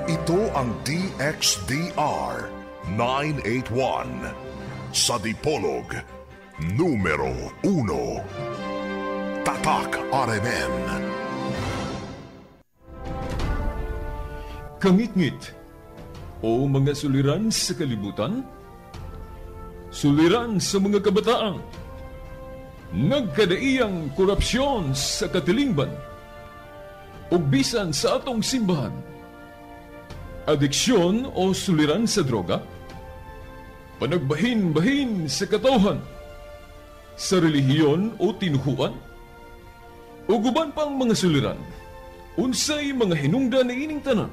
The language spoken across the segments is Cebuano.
Ito ang DXDR 981 sa Dipolog, numero 1. Tatak RMN. Kangitngit o mga suliran sa kalibutan, suliran sa mga kabataan, nagkadaiyang korupsyon sa katilingban, ug bisan sa atong simbahan, adiksyon o suliran sa droga, panagbahin-bahin sa katawhan, sa relihiyon o tinuhuan, ug uban pang mga suliran, unsay mga hinungdan niining tanan.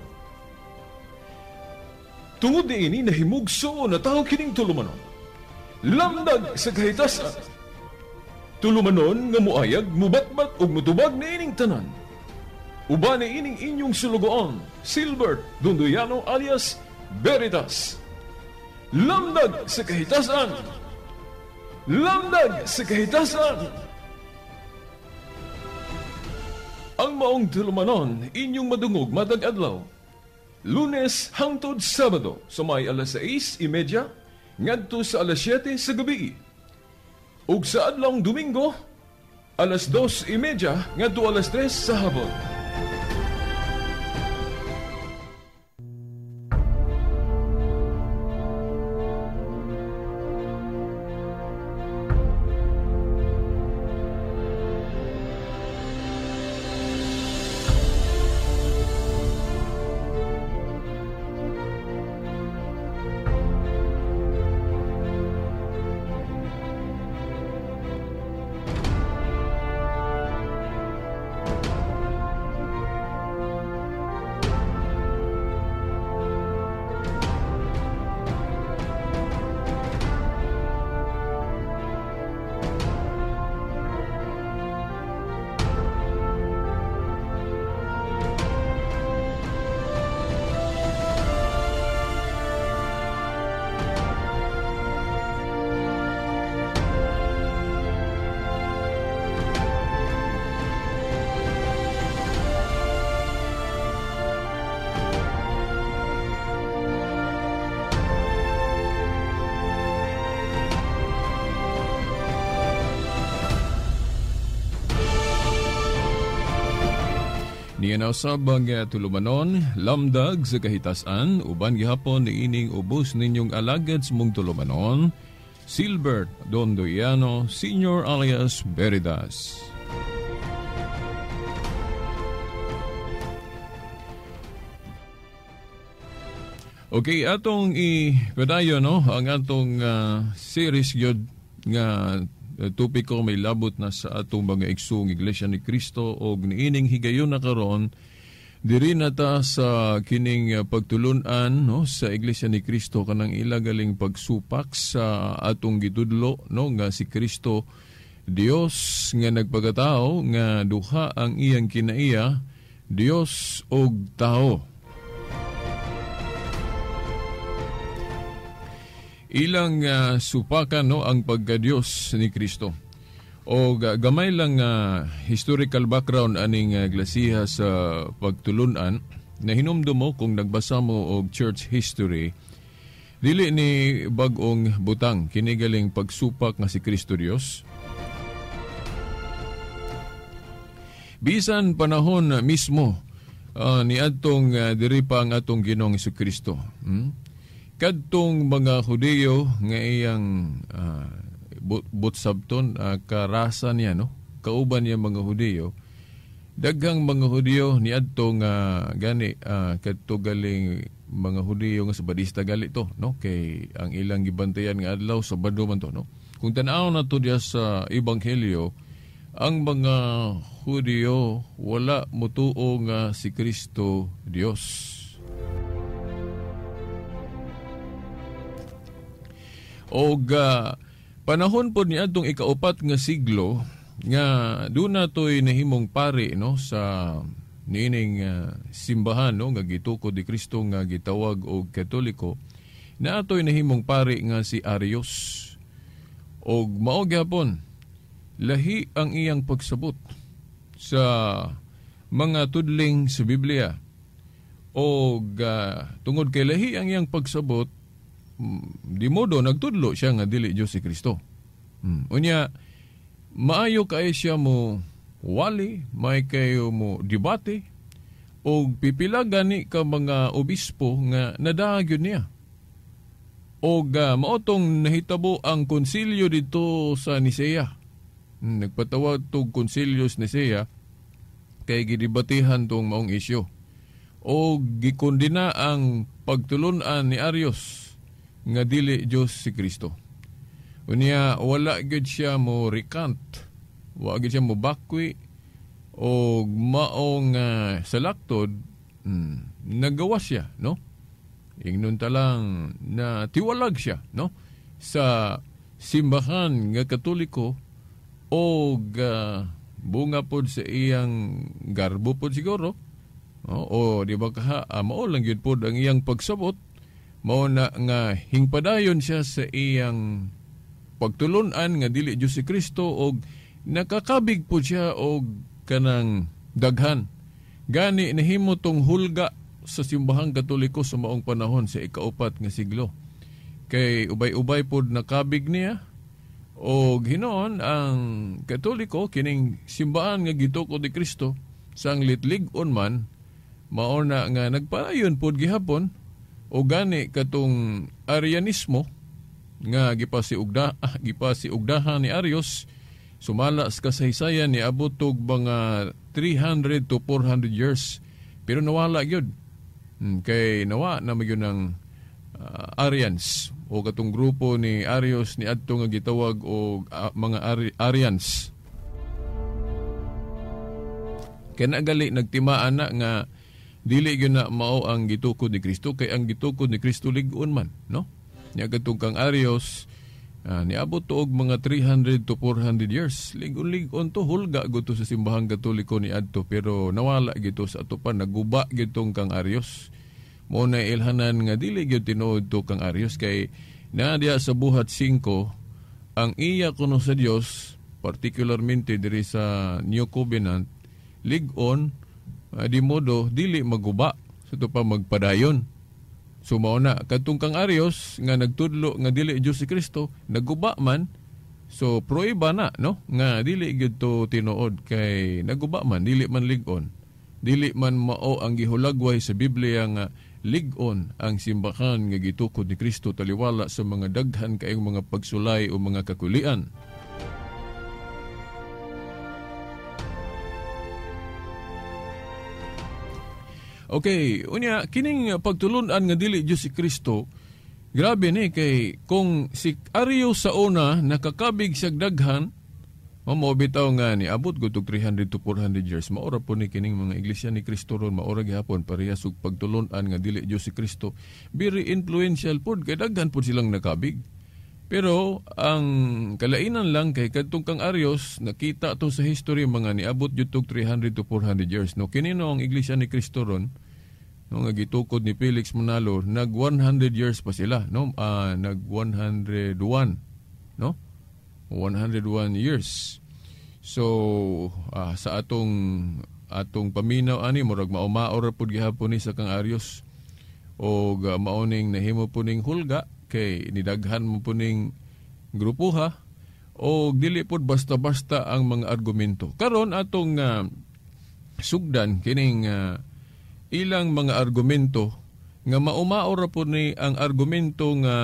Tungod niini nahimugso na tao kining tulumanon. Lamdag sa kahitasan. Tulumanon nga muayag, mubatbat ug mutubag niining tanan. Uban niining inyong sulugoon, Silbert Dondoyano alias Veritas. Lamdag sa kahitasan. Lamdag sa kahitasan. Ang maong tulumanon inyong madungog matag adlaw. Lunes hangtod Sabado sa may alas 6:30 ngadto sa alas 7 sa gabi. Ug sa adlawng Domingo alas 2:30 ngadto alas 3 sa hapon. Niya usab ang tulumanon, lamdag sa kahitasan, uban gihapon niining ubos ninyong alagad sa mong tulumanon, Silbert Dondoyano, Senior alias Veritas. Okay, atong ipadayon, no, ang atong series gyud nga topiko may labot na sa atong mga igsoong Iglesia ni Cristo og niining higayon na karon diri na ta sa kining pagtulun-an, no, sa Iglesia ni Cristo kanang ilagaling pagsupak sa atong gitudlo, no, nga si Kristo Dios nga nagpagatawo nga duha ang iyang kinaiya, Dios og tao. Ilang supakan, no, ang pagka-Diyos ni Kristo. O gamay lang historical background aning glasiha sa pagtulunan na hinumdum mo kung nagbasa mo og church history, dili ni bag-ong butang kini galing pagsupak nga si Kristo Dios. Bisan panahon mismo niadtong diri pa ang atong Ginoong Hesukristo. Kadtong mga Hudiyo nga iyang butsabton, karasa niya, no, kauban niya mga Hudiyo, daghang mga Hudiyo niadto nga gani kadto galing mga Hudiyo nga Sabadista gali to, no, kay ang ilang gibantayan nga adlaw Sabado man to, no. Kung tan-aw na to diya sa Ebanghelyo, ang mga Hudiyo wala motuo nga si Kristo Dios. Og panahon po niadtong ikaupat nga siglo nga doon na to'y nahimong pari, no, sa niining simbahan, no, nga gitukod ni Kristo nga gitawag og Katoliko, na ato'y nahimong pari nga si Arius. Og mao gyapon lahi ang iyang pagsabot sa mga tudling sa Biblia. O tungod kay lahi ang iyang pagsabot, di modo nagtudlo siya nga dili Dios si Kristo. Unya maayo kay siya mo wali, may kayo mo debate og pipila gani ka mga obispo nga nadaag yun niya. Og maotong nahitabo ang konsilyo dito sa Nicea. Nagpatawag tog konsilyo sa Nicea kay gidebatihan tong maong isyu. O gikondena ang pagtulun-an ni Arius nga dili Dios si Kristo. Unya wala gyud siya mo recant, wala gyud siya mo bakwi og maong sa laktod nagawa siya, no? Ingnon ta lang na tiwalag siya, no? Sa simbahan nga Katoliko og bunga pod sa iyang garbo pod siguro. O di ba kaha mao lang gyud pod ang iyang pagsabot, mao na nga hingpadayon siya sa iyang pagtulun-an nga dili Dios si Kristo og nakakabig pod siya og kanang daghan. Gani nahimo tong hulga sa simbahang Katoliko sa maong panahon sa ikaupat nga siglo. Kay ubay-ubay pod nakabig niya og hinon ang Katoliko kining simbahan nga gitukod ni Kristo sang litlig-on man, mao na nga nagpadayon pod gihapon o gani katong Arianismo nga gipasiugdahan ni Arius sumala sa kasaysayan ni abot og mga 300 to 400 years, pero nawala gyud. Kay nawa na magyud ang Arians o katong grupo ni Arius ni adto nga gitawag og mga Arians. Kay nagali nagtimaan na nga dili gyud na mao ang gitukod ni Kristo, kay ang gitukod ni Kristo lig-on man, no? Nya katong kang Arius niabot og mga 300 to 400 years. Lig-on-lig-on to, hulga gud to sa simbahang Katoliko ni adto, pero nawala gito sa ato pa, naguba gitong kang Arius. Mao na ilhanan nga dili gyud tinuod to kang Arius, kay naa diha sa Buhat 5 ang iya kuno sa Dios, particularmente diri sa New Covenant, lig-on di modo dili maguba sa to pa magpadayon. So mao na kadtong kang Arius nga nagtudlo nga dili Dios si Kristo, naguba man. So prueba na, no, nga dili gyud to tinuod kay naguba man, dili man lig-on. Dili man mao ang gihulagway sa Biblia nga lig-on ang simbahan nga gitukod ni Kristo taliwala sa mga daghan kaayong mga pagsulay o mga kakulian. Okay, unya kining pagtulun-an nga dili Dios si Kristo, grabe ni kay kung si Arius sa una nakakabig siya daghan, mao bitaw nga ni abot gud og 300 to 400 years, maora po ni kining mga iglesia ni Kristo ron, maora gihapon parehas og pagtulun-an nga dili Dios si Kristo. Very influential pod kay daghan pod silang nakabig. Pero ang kalainan lang kay kadtong kang Arius nakita to sa history mga niabot jud tog 300 to 400 years, no? Kinino ang iglesia ni Kristo ron, no, nga gitukod ni Felix Manalo, nag 100 years pa sila, no? Nag 101, no? 101 years. So sa atong paminaw ani murag maumao ra pud gihapon ni sa kang Arius og maoning nahimo po ning hulga kay nidaghan mo po ning grupuha o dili pod basta-basta ang mga argumento. Karon atong sugdan kining ilang mga argumento nga maumao ra po ni ang argumento nga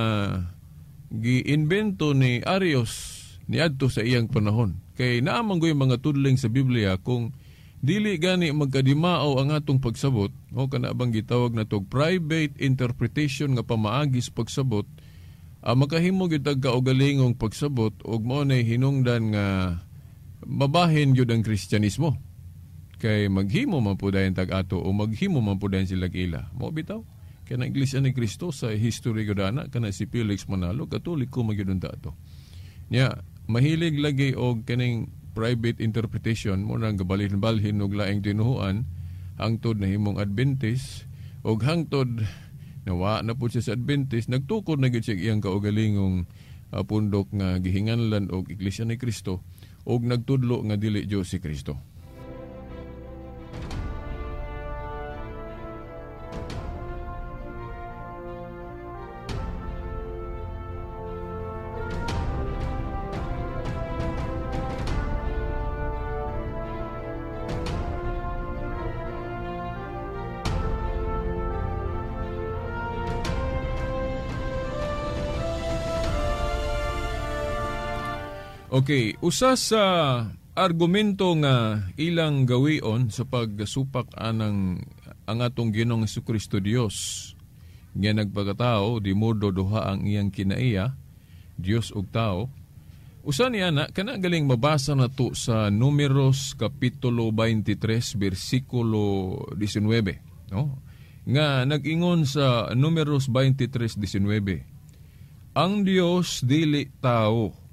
giimbento ni Arius niadto sa iyang panahon. Kay naa man goy mga tudling sa Biblia kung dili gani magkadimao ang atong pagsabot, o kana bang gitawag na tog private interpretation nga pamaagi sa pagsabot, makahimo gyud tag kaugalingong pagsabot ug mao nay hinungdan nga mabahin gyud ang Kristyanismo. Kay maghimo man pud dayon tag ato o maghimo man pud dayon sila ila. Mao bitaw kay ang Iglesia ni Kristo sa history gyud ana kana si Felix Manalo, Katoliko man gyud unta ato. Nya mahilig lagi og kaning private interpretation mo nang gabalhin-balhin og laing tinuhuan hangtod nahimong Adventist og hangtod nawa na pud siya sa Adventist, nagtukod na gyud siya iyang kaugalingong pundok nga gihinganlan og Iglesia ni Kristo og nagtudlo nga dili Dios si Kristo. Okay, usa sa argumento nga ilang gawion sa pagsupak anang ang atong Ginoong Hesukristo Dios nga nagpakatao, di modo duha ang iyang kinaiya, Dios ug tao. Usa ni ana kana galing mabasa nato sa Numeros kapitulo 23 bersikulo 19, no? Nga nag-ingon sa Numeros 23:19, ang Dios dili tao.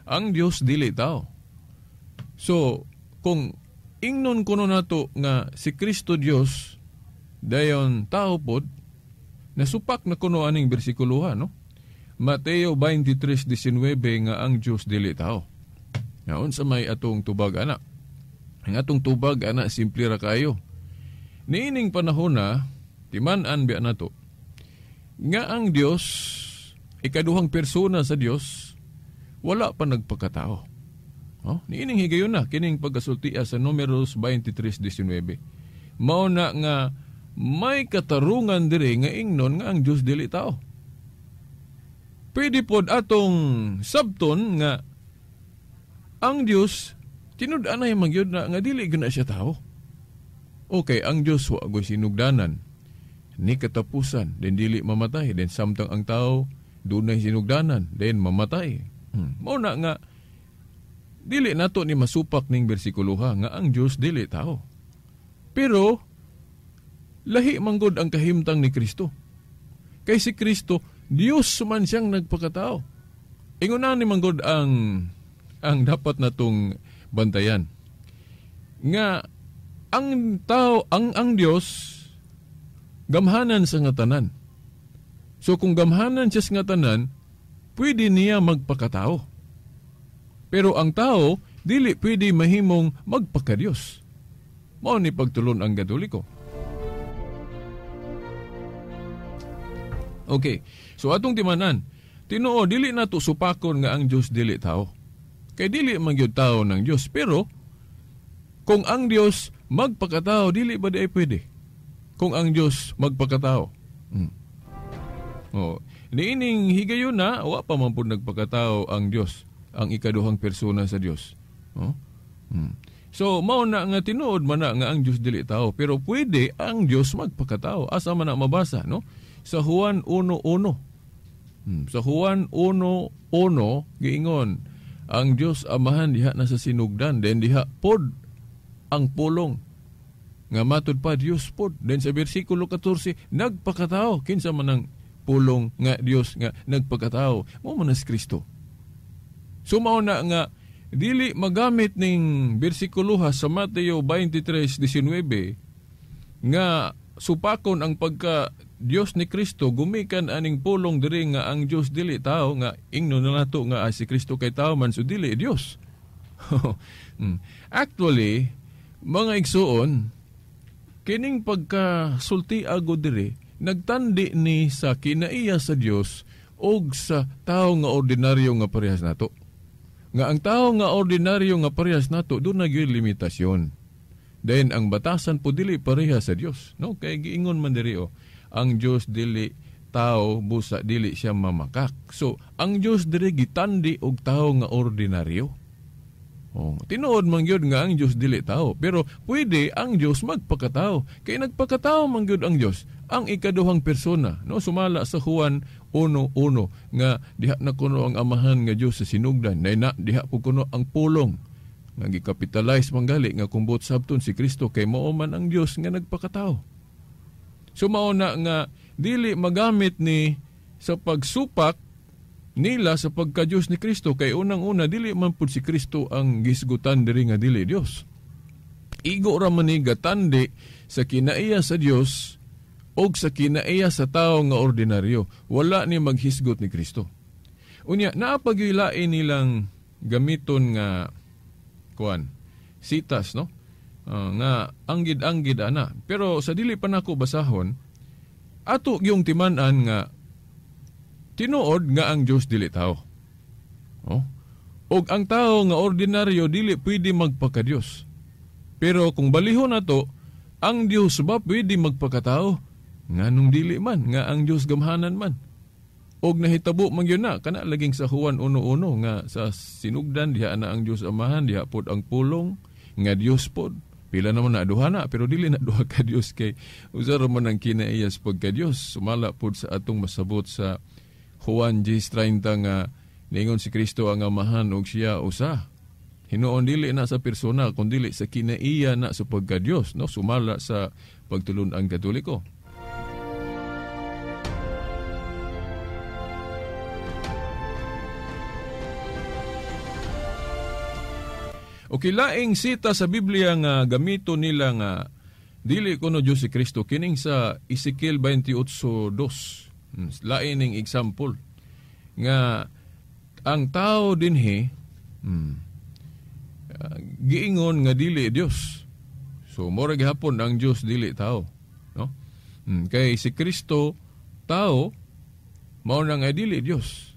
Ang Dios dili tao. So, kung ingnon kuno nato nga si Kristo Dios dayon tao pod, nasupak na kuno aning bersikuloha, no? Mateo 23:19 nga ang Dios dili tao. Nga unsa may atong tubag ana? Ang atong tubag ana simple ra kayo. Niining panahon na timan-an biya nato nga ang Dios, ikaduhang persona sa Dios, wala pa nagpakatao. Oh, niining higayon na kining pagkasultiya sa Numeros 23:19. Mao na nga may katarungan diri nga ingnon nga ang Dios dili tao. Pwede pod atong sabton nga ang Dios tinud-anay magyud na nga dili gyud na siya tao. Okay, ang Dios wa goy sinugdanan ni katapusan, den dili mamatay, den samtang ang tao dunay sinugdanan, den mamatay. Mao na nga dili nato ni masupak ning bersikuloha nga ang Dios dili tao. Pero lahi manggod ang kahimtang ni Kristo. Kay si Kristo Dios man siyang nagpakatao. Ingon na ni manggod ang dapat natong bantayan. Nga ang tao, ang Dios gamhanan sa nga tanan. So kung gamhanan siya sa nga tanan, pwede niya magpakatao. Pero ang tao dili pwede mahimong magpakadiyos. Mao ni pagtulon ang Katoliko. Okay. So atong timanan, tinuod dili nato supakon nga ang Dios dili tao. Kay dili man gyud tao ng Dios, pero kung ang Dios magpakatao, dili ba di ay pwede? Kung ang Dios magpakatao. Oh, niining higayon na wa pa man pud nagpakatao ang Dios, ang ikaduhang persona sa Dios. Oh? So mao na nga tinuod man na nga ang Dios dili tao, pero pwede ang Dios magpakatao. Asa man na mabasa, no? Sa Juan 1:1. Sa Juan 1:1 giingon ang Dios Amahan diha na sa sinugdan, then diha pod ang pulong nga matud pa Dios pod. Then sa bersikulo 14, nagpakatao. Kinsa man ang pulong nga Dios nga nagpakatao? Mao man si Kristo. So mao na nga dili magamit ning bersikuloha sa Mateo 23:19 nga supakon ang pagka Dios ni Kristo gumikan aning pulong diri nga ang Dios dili tao, nga ingnon na nato nga si Kristo kay tao man, so dili Dios. Actually, mga igsuon, kining pagkasulti ago diri nagtandi ni sa kinaiya sa Dios og sa tao nga ordinaryo nga parehas nato. Nga ang tao nga ordinaryo nga parehas nato doon na gyud limitasyon. Then ang batasan po dili pareha sa Dios, no? Kay giingon man diri, oh, ang Dios dili tao busa dili siya mamakak. So ang Dios diri gitandi og tao nga ordinaryo. Oh, tinuod man gyud nga ang Dios dili tao, pero pwede ang Dios magpakatao. Kay nagpakatao man gyud ang Dios, ang ikaduhang persona, no? Sumala sa Juan 1:1 nga diha na kuno ang Amahan nga Dios sa sinugdan, na diha po kuno ang pulong nga gikapitalize manggali nga kung buot sabton si Kristo kay mao man ang Dios nga nagpakatao. So mao na nga dili magamit ni sa pagsupak nila sa pagka-Diyos ni Kristo, kay unang-una dili man pud si Kristo ang gisgutan diri nga dili Dios. Igo ra man ni gatandi sa kinaiya sa Dios og sa kinaiya sa tao nga ordinaryo. Wala ni maghisgot ni Kristo. Unya naa pagyulain nilang gamiton nga kuan sitas, no? Nga anggid-anggid ana. Pero sa dili pa nako basahon, ato gyung timan-an nga tinuod nga ang Dios dili tao. Oh? Og ang tao nga ordinaryo dili pwede magpakadiyos. Pero kung balihon nato, ang Dios ba pwede magpakatao? Nganong dili man, nga ang Dios gamhanan man. Og nahitabo man gyud na kana laging sa Juan 1:1 nga sa sinugdan diha na ang Dios Amahan, diha pod ang pulong nga Dios pod. Pila naman na duha na, pero dili na duha ka Dios kay usa ra man ang kinaiya sa pagka-Dios. Sumala pod sa atong masabot sa Juan 10:30 nga niingon si Kristo ang Amahan og siya usa. Hinuon dili na sa persona kun dili sa kinaiya na sa pagka-Dios, no? Sumala sa pagtulun-ang Katoliko. Okay, laing sita sa Biblia nga gamito nila nga dili kuno Dios si Kristo kining sa Ezekiel 28:2. Lain ning example nga ang tao dinhi giingon nga dili Dios. So mora gihapon ang Dios dili tao, no? Kay si Kristo tao, mao na nga dili Dios.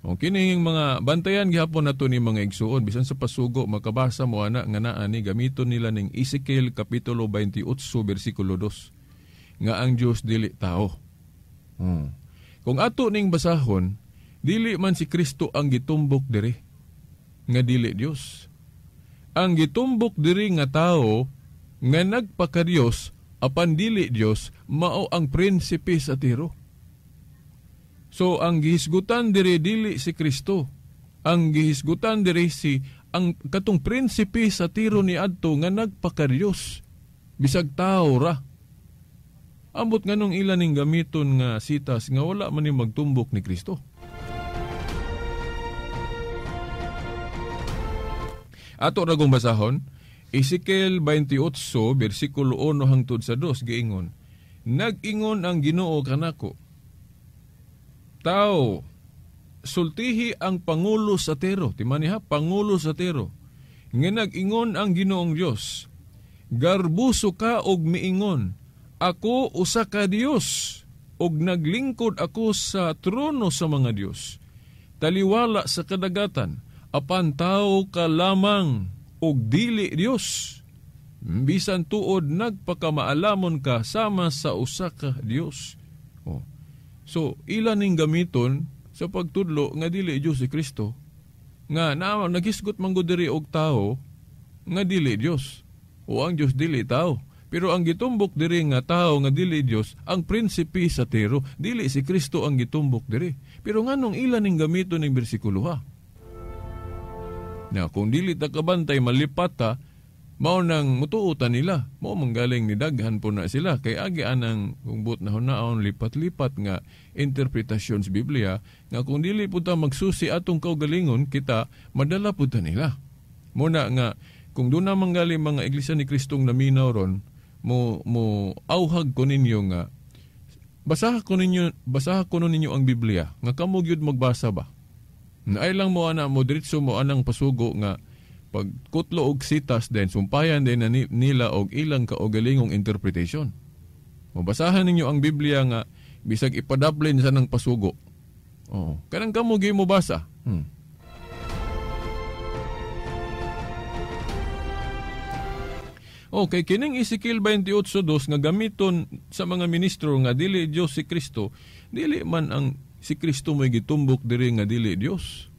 O kining mga bantayan gihapon nato ni mga igsuon bisan sa pasugo makabasa mo ana nga naa ni gamiton nila ning Ezekiel kapitulo 28 bersikulo 2 nga ang Dios dili tao. Kung ato ning basahon, dili man si Kristo ang gitumbok diri nga dili Dios. Ang gitumbok diri nga tao nga nagpakadiyos apan dili Dios mao ang prinsipe sa Tiro. So ang gihisgutan diri dili si Kristo. Ang gihisgutan diri si ang katong prinsipe sa Tiro ni adto nga nagpakadiyos bisag tao ra. Ambot nganong ila ning gamiton nga sitas nga wala man ni magtumbok ni Kristo. Ato ra gong basahon Ezekiel 28 bersikulo 1 hangtod sa 2 giingon. Nag-ingon ang Ginoo kanako, tao, sultihi ang pangulo sa Tiro. Timani ha, pangulo sa Tiro. Nga nag-ingon ang Ginoong Dios, garbuso ka og miingon, ako usa ka Dios, og naglingkod ako sa trono sa mga Dios. Taliwala sa kadagatan, apan tao ka lamang og dili Dios. Bisan tuod nagpakamaalamon ka sama sa usa ka Dios. Oh. So, ilan ning gamiton sa pagtudlo nga dili Dios si Kristo, nga na naghisgot man gud diri og tao nga dili Dios. O ang Dios dili tao. Pero ang gitumbok diri nga tao nga dili Dios, ang prinsipe sa Tiro, dili si Kristo ang gitumbok diri. Pero nganong ilan ning gamiton ning bersikulo ha? Na kung dili ta kabantay malipat ta, mao nang mutuotan nila. Mao manggaling ni daghan po na sila. Kay agi anang kung buot na hunaon lipat-lipat nga interpretasyon sa Biblia, nga kung dili po ta magsusi atong kaugalingon, kita madala po ta nila. Muna nga, kung doon na manggaling mga Iglesia ni Kristong naminaw ron, mo auhag ko ninyo nga, basaha ko ninyo ang Biblia, nga kamo gyud magbasa ba? Ay lang mo ana, mo diretso mo anang pasugo nga, pagkutlo og sitas din, sumpayan din na nila og ilang kaugalingong interpretation. Mabasahan ninyo ang Biblia nga bisag ipadaplin sa nang pasugo. Oh, kanang kamo gyud mo basa. Okay, kining Ezekiel 28:2 nga gamiton sa mga ministro nga dili Dios si Kristo, dili man ang si Kristo may gitumbok diri nga dili Dios.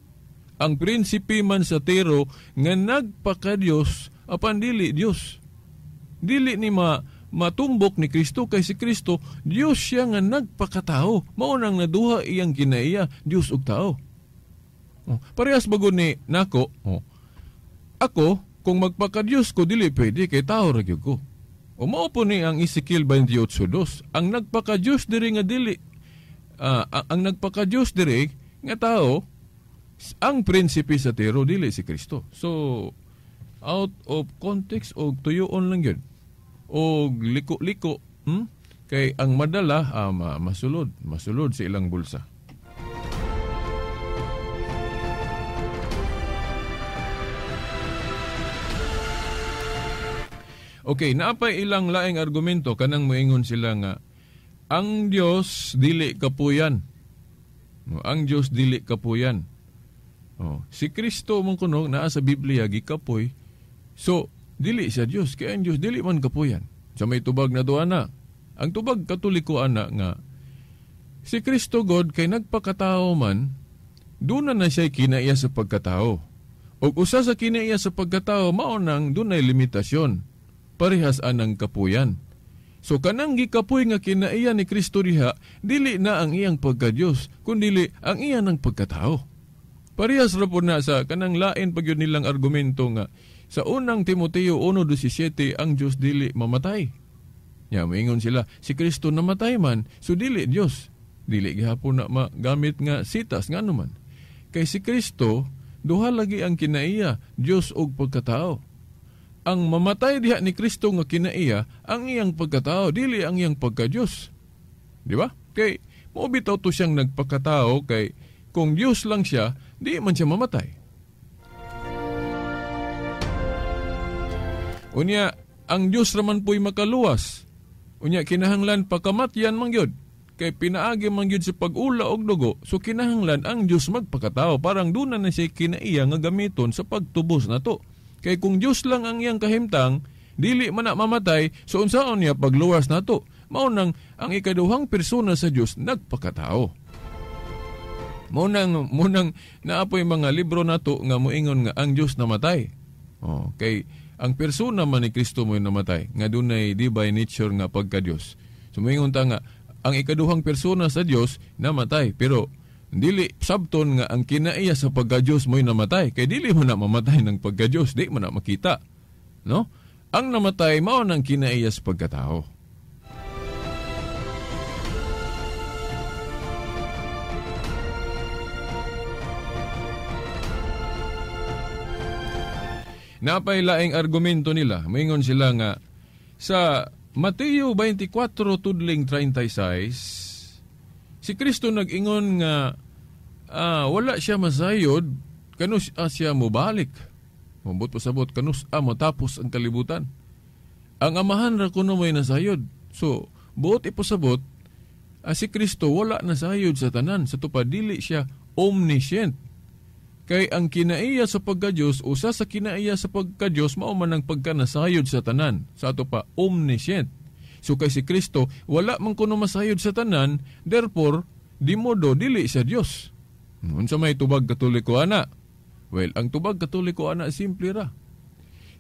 Ang prinsipe man sa Tiro nga nagpakadiyos apan dili Dios. Dili ni matumbok ni Kristo kay si Kristo Dios siya nga nagpakatao. Mao nang naduha iyang kinaiya Dios ug tao. Oh, parehas bagod ni nako. Oh, ako kung magpakadiyos ko dili pwede kay tao ra gyud ko. O mao po ni ang Ezekiel 28:2, ang nagpakadiyos diri nga dili ang nagpakadiyos diri nga tao, ang prinsipe sa Tiro dili si Kristo. So out of context og tuyoon lang yun. Og liko-liko, kay ang madala masulod sa ilang bulsa. Okay, naapay ilang laing argumento kanang moingon sila nga ang Dios dili kapuyan. Ang Dios dili kapuyan. Oh, si Kristo mong kuno naa sa Biblia gikapoy. So dili siya Dios kay ang Dios dili man kapuyan. Sa may tubag na duha na. Ang tubag Katoliko ana nga Si Kristo God kay nagpakatao man, doon na siya kinaiya sa pagkatao. Og usa sa kinaiya sa pagkatao, mao nang dunay limitasyon. Parehas anang kapuyan. So kanang gikapoy nga kinaiya ni Kristo diha, dili na ang iyang pagka-Diyos, kundili ang iya ng pagkatao. Parehas ra po na sa kanang lain pag yun nilang argumento nga sa unang Timoteo 1:17 ang Diyos dili mamatay. Ya, moingon sila, si Kristo namatay man, so dili Diyos. Dili gihapon na magamit nga sitas nga anuman. Kay si Kristo, duha lagi ang kinaiya, Diyos og pagkatao. Ang mamatay diha ni Kristo nga kinaiya, ang iyang pagkatao, dili ang iyang pagka-Diyos. Di ba? Kay mao bitaw to siyang nagpakatao kay kung Diyos lang siya, di man siya mamatay. Unya, ang Diyos raman po'y makaluwas. Unya, kinahanglan pakamatyan man gyud. Kay pinaagi man gyud sa pag-ula og dugo, so kinahanglan ang Diyos magpakatao. Parang doon na siya kinaiya nga gamiton sa pagtubos na to. Kay kung Diyos lang ang iyang kahimtang, dili man na mamatay, so unsaon niya pagluwas na to. Mao nang ang ikaduhang persona sa Diyos nagpakatao. Munang naapoy mga libro nato nga moingon nga ang Diyos namatay. Oh, kay ang persona man ni Kristo mo'y namatay, nga dunay divine nature nga pagka-Diyos. So moingon ta nga ang ikaduhang persona sa Dios namatay, pero dili sabton nga ang kinaiya sa pagka-Dios mo'y namatay, kay dili mo na mamatay ng pagka-Dios, di mo na makita, no? Ang namatay mao nang kinaiya sa pagkatao. Napay laing argumento nila, moingon sila nga sa Mateo 24:36, si Kristo nag-ingon nga wala siya masayod kanus siya mobalik. Mabot pasabot kanus matapos ang kalibutan. Ang amahan ra kuno may nasayod. So buot ipasabot si Kristo wala nasayod sa tanan, sa tupad dili siya omniscient. Kay ang kinaiya sa pagka-Diyos, usa sa kinaiya sa pagka-Diyos, mao man ang pagkanasayod sa tanan. Sa ato pa, omniscient. So kay si Kristo, wala man kuno masayod sa tanan, therefore, di modo, dili sa Diyos. Unsa may tubag Katoliko ana? Well, ang tubag Katoliko ana, simple ra.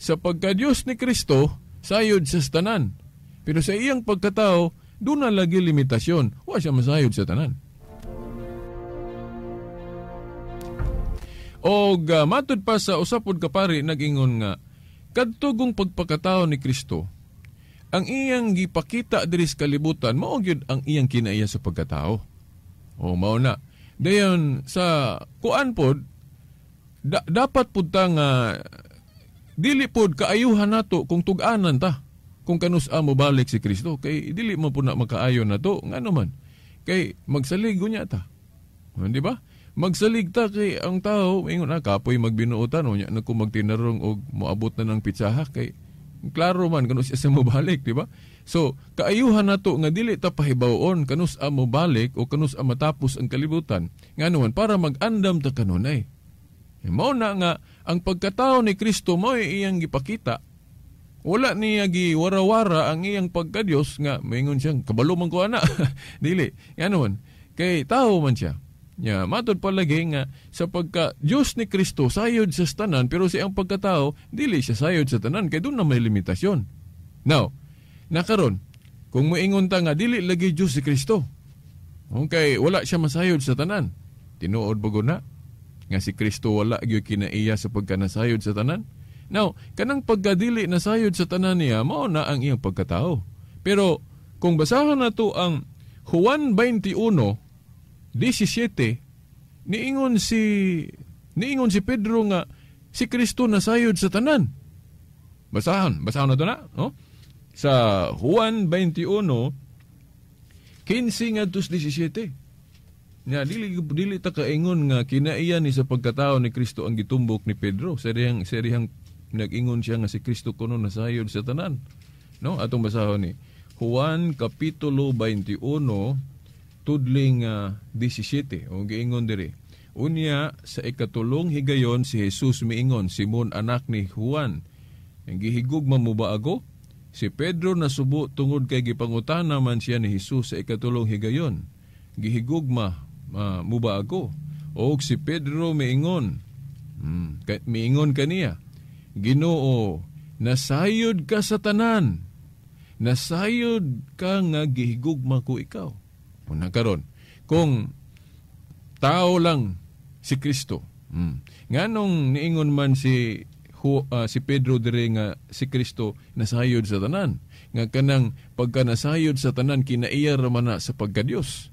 Sa pagka-Diyos ni Kristo, sayod sa tanan. Pero sa iyang pagkatao, doon na lagi limitasyon. Wa siya masayod sa tanan. Og matud pa sa usapod kapari nag-ingon nga kadtugong pagpakatao ni Kristo, ang iyang gipakita diri sa kalibutan mao gyud ang iyang kinaiya sa pagkatao. O mao na. Dayon sa kuan pod dapat pud ta nga dili pod kaayuhan nato kung tug-anan ta kung kanus-a mobalik si Kristo, kay dili man pud na makaayo nato ngano man kay magsalig unya ta. Di ba? Magsalig ta kay ang tao ingon na kapoy magbinuotan unya na kung magtinarong og moabot na ng pitsaha kay klaro man kanus sa mobalik, di ba? So kaayuhan nato nga dili ta pahibaw-on kanus a mobalik o kanus a matapos ang kalibutan, ngano man para mag-andam ta kanunay. Mao na nga ang pagkatao ni Kristo mao iyang gipakita. Wala niya giwarawara ang iyang pagka-Dios nga moingon siyang kabalo man ko ana. Dili ngano man kay tao man siya. Ya, matod palagi nga sa pagka Diyos ni Kristo sayod sa tanan, pero sa iyang pagkatao dili siya sayod sa tanan kay doon na may limitasyon. Now, nakaron kung moingon ta nga dili lagi Diyos si Kristo, okay, wala siya masayod sa tanan. Tinuod ba gud na nga si Kristo wala gyud kinaiya sa pagkanasayod sa tanan? Now, kanang pagkadili nasayod sa tanan niya mao na ang iyang pagkatao. Pero kung basahon nato ang Juan 21:17, niingon si Pedro nga si Kristo nasayod sa tanan. Basahan na to na, no? Sa Juan 21:15-17. Nga dili ta kaingon nga kinaiya ni sa pagkatao ni Kristo ang gitumbok ni Pedro. Sa dihang nag-ingon siya nga si Kristo kuno nasayod sa tanan. No, atong basahon ni Juan kapitulo 21 tudling 17, o giingon diri. Unya sa ikatulong higayon si Jesus miingon, Simon anak ni Juan, ang gihigugma mo ba ako? Si Pedro nasubo tungod kay gipangutana man siya ni Jesus sa ikatulong higayon. gihigugma mo ba ako? Og si Pedro miingon, miingon kaniya, Ginoo, nasayod ka sa tanan, nasayod ka nga gihigugma ko ikaw. Una karon, kung tao lang si Kristo, nganong niingon man si Pedro dire nga si Kristo nasayod sa tanan, nga kanang pagka nasayod sa tanan kinaiya ra man na sa pagka-Dios.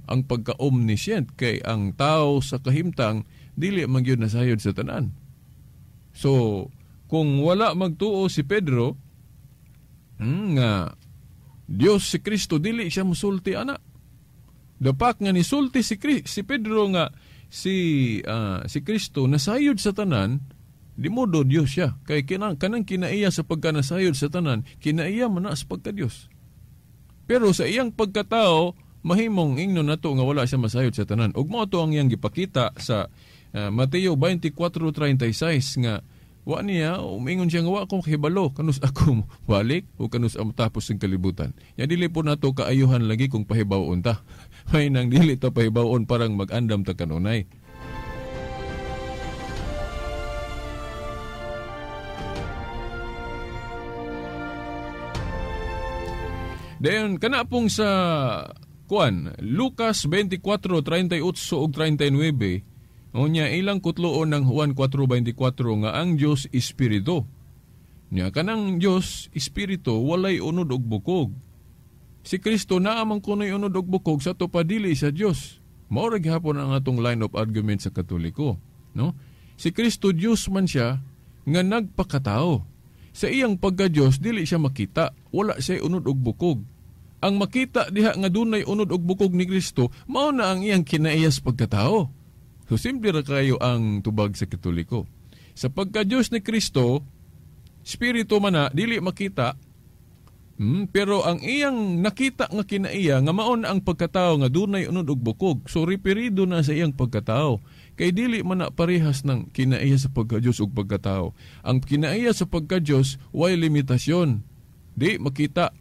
Ang pagka-omniscient kay ang tao sa kahimtang dili man gyud nasayod sa tanan. So kung wala magtuo si Pedro nga Dios si Kristo, dili siya musulti ana. Dapat nga nisulti si Pedro nga si Kristo nasayod sa tanan, di modo Dios siya. Kay kanang kinaiya sa pagkanasayod sa tanan, kinaiya man na sa pagka-Dios. Pero sa iyang pagkatao, mahimong ingnon nato nga wala siya masayod sa tanan. Ug mao to ang iyang gipakita sa Mateo 24:36 nga wa niya, umingon siya nga wa akong kahibalo kanus ako balik o kanus ang matapos ng kalibutan. Ya dili po nato kaayuhan lagi kung pahibaw-on ta. May nang dili ta pahibaw-on parang mag-andam ta kanunay. Dayon kana pong sa kuan Lucas 24:38 ug 39, unya ilang kutloon ng Juan 4:24 nga ang Dios espiritu. Nya kanang Dios espiritu walay unod og bukog. Si Kristo naa man kunoy unod og bukog sa to padili sa Dios. Mao ra gihapon ang atong line of argument sa Katoliko, no? Si Kristo Dios man siya nga nagpakatao. Sa iyang pagka-Dios dili siya makita, wala siya unod og bukog. Ang makita diha nga dunay unod og bukog ni Kristo, mao na ang iyang kinaiyas pagkatao. So simple ra kayo ang tubag sa Katoliko. Sa pagka-Diyos ni Kristo, spirito man na, dili makita, pero ang iyang nakita nga kinaiya, nga mao na ang pagkatao nga dunay unod og bukog. So referido na sa iyang pagkatao. Kay dili man na parehas ng kinaiya sa pagka-Diyos ug pagkatao. Ang kinaiya sa pagka-Diyos, way limitasyon. Di makita,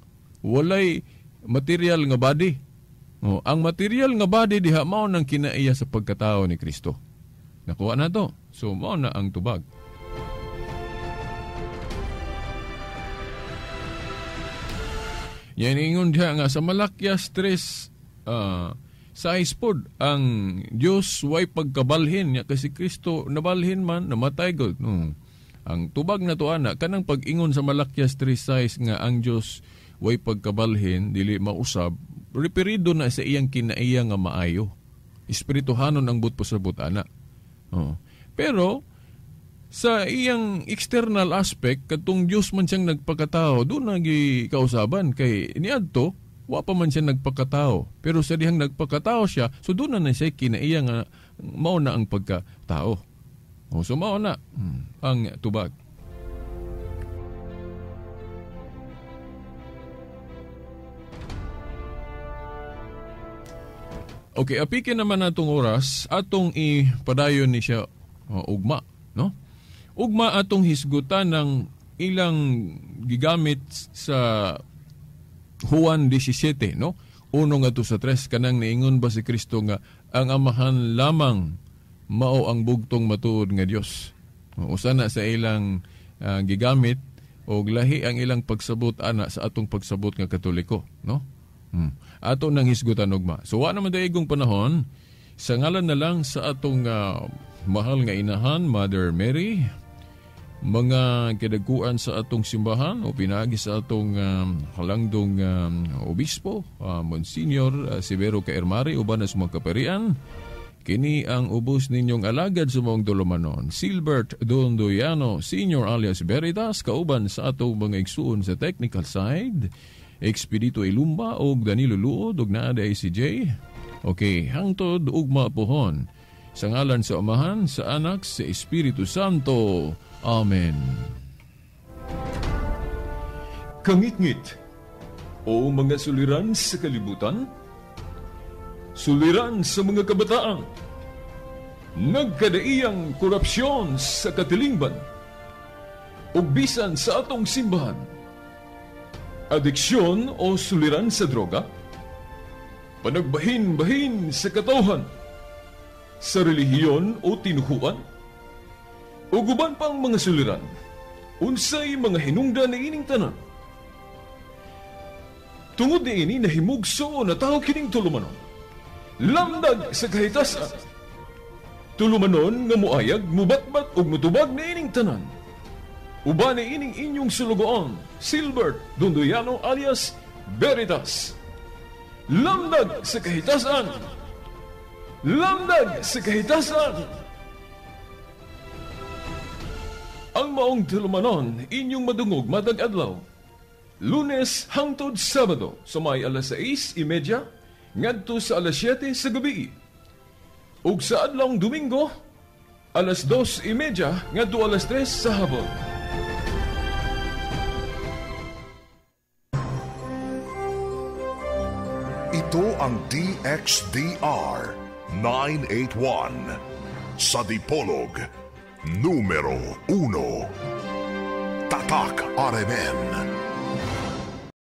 walay material nga body. Oh, ang material nga body diha mao nang kinaiya sa pagkatao ni Kristo. Nakuha na to. So mao na ang tubag. Yan ingon diha nga sa Malakias 3:6 pod ang Dios way pagkabalhin nya kasi Kristo nabalhin man namatay gud. No. Ang tubag na to ana kanang pag-ingon sa Malakias 3:6 nga ang Dios way pagkabalhin dili mausab, referido na sa iyang kinaiya nga maayo. Espirituhanon ang but pasabot ana. Oh. Pero sa iyang external aspect katong Dios man siyang nagpakatao, doon nagi kausaban kay niadto wa pa man siya nagpakatao. Pero sa dihang nagpakatao siya, so doon na siya kinaiya nga mao na ang pagkatao. Oh, so mao na ang tubag. Okay, apikin naman natong oras, atong ipadayon ni siya ugma, no? Ugma atong hisgutan ng ilang gigamit sa Juan 17, no? 1-3, kanang niingon ba si Kristo nga ang amahan lamang mao ang bugtong matuod nga Dios. Usa na sa ilang gigamit og lahi ang ilang pagsabot ana sa atong pagsabot nga Katoliko, no? Ato nang hisgutan ugma. So wa naman daigong panahon, sa ngalan na lang sa atong mahal nga inahan, Mother Mary, mga kadaguan sa atong simbahan o pinaagi sa atong halangdong obispo, Monsignor Severo Caermari, uban sa mga kaparian, kini ang ubos ninyong alagad sa maong dulumanon, Silbert Dondoyano Senior alias Veritas, kauban sa atong mga igsuon sa technical side, Expedito Ilumba og Danilo Luod og naa di ICJ. Okay, hangtod ugma pohon. Sa ngalan sa Amahan, sa Anak, sa Espiritu Santo. Amen. Kangitngit o mga suliran sa kalibutan, suliran sa mga kabataan, nagkadaiyang korupsyon sa katilingban, ug bisan sa atong simbahan, adiksyon o suliran sa droga, Panagbahin-bahin sa katawhan, sa relihiyon o tinuhuan, ug uban pang mga suliran, unsay mga hinungdan niining tanan. Tungod niini nahimugso o natawo kining tulumanon. Lamdag sa Kahitasan. Tulumanon nga muayag, mubatbat ug mutubag niining tanan. Uban niining inyong sulugoon, Silbert Dondoyano alias Veritas. Lamdag sa Kahitasan. Lamdag sa Kahitasan. Ang maong tulumanon inyong madungog matag adlaw. Lunes hangtod Sabado sa may alas 6:30 ngadto sa alas 7 sa gabi. Ug sa adlawng Domingo alas 2:30 ngadto alas 3 sa hapon. Ito ang DXDR 981 sa Dipolog, numero 1. Tatak RMN.